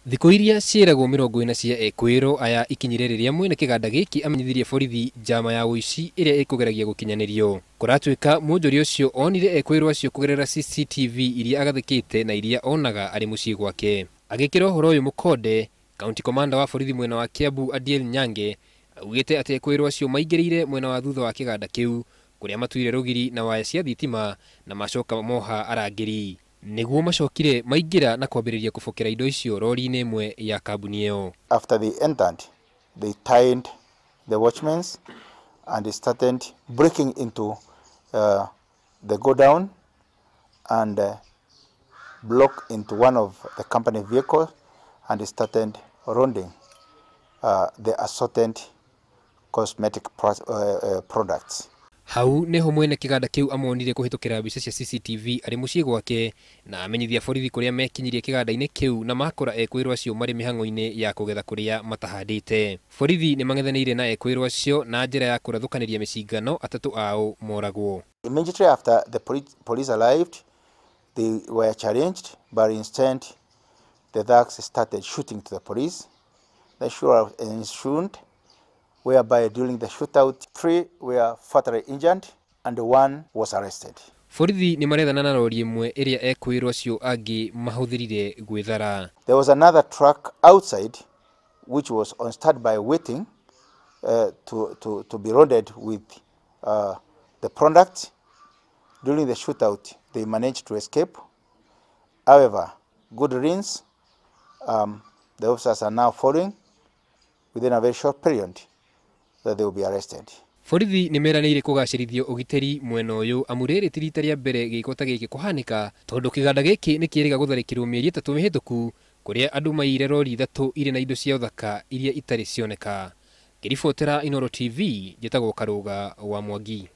Thikũ iria ciĩragwo 40 cia ekwĩrwo aya ikinyire rĩrĩa mwene kĩganda gĩkĩ amenyithirie borithi njama ya ũici ĩrĩa ĩkũgeragia gũkinyanĩrio. Kũratuĩka mwonjoria ũcio onire ekwĩrwo acio kũgerera CCTV iria agathĩkĩte na iria onaga arĩ mũciĩ gwake. Agĩkĩra ũhoro ũyũ mũkonde, County Commander wa borithi mwena wa Kiambu Adiel Nyange augĩte atĩ ekwĩrwo acio maingĩrĩire mwena wa thutha wa kĩganda kĩu kũrĩa matuire rũgiri na waya cia thitima na macoka moha arangĩri. Nĩguo macokire maingĩra na kwambĩrĩria kũbokera indo icio rori-inĩ ĩmwe ya kambuni ĩyo. After they entered, they tied the watchmen and they started breaking into the godown and block into one of the company vehicles and they started rounding the assorted cosmetic products. Hau niho mwene kĩganda kĩu amonire kũhĩtũkĩra mbica cia CCTV arĩ mũciĩ gwake na amenyithia borithi kũrĩa mekinyirie kĩganda-inĩ kĩu na makora ekwĩrwo acio marĩ mĩhang'o-inĩ ya kũgetha kũrĩa matahandĩte. Borithi nĩ mang'ethanĩire na ekwĩrwo acio na njĩra ya kũrathũkanĩria mĩcingano atatũ ao moragwo. Immediately after the police arrived, they were challenged, but instead the thugs started shooting to the police. The shootout ensued, whereby during the shootout, 3 were fatally injured and 1 was arrested. Borithi nĩ marethana na rori ĩmwe ĩrĩa ekwĩrwo acio angĩ mahũthĩrire gwĩthara. There was another truck outside which was on standby waiting to be loaded with the product. During the shootout, they managed to escape. However, good riddance, the officers are now following within a very short period that they will be arrested. Borithi nĩ meranĩire kũgacĩrithio ũgitĩri mwena ũyũ amu rĩrĩ ti rita rĩa mbere gĩko ta gĩkĩ kũhanĩka tondũ kĩganda gĩkĩ nĩ kĩrĩga gũtharĩkĩrwo mĩeri 3 mĩhĩtũku kũrĩa andũ maiyire rori 3 irĩ na indo cia ũthaka iria itarĩ cioneka. Ngĩribotera Inooro TV njĩtagwo Karũga wa Mwangi.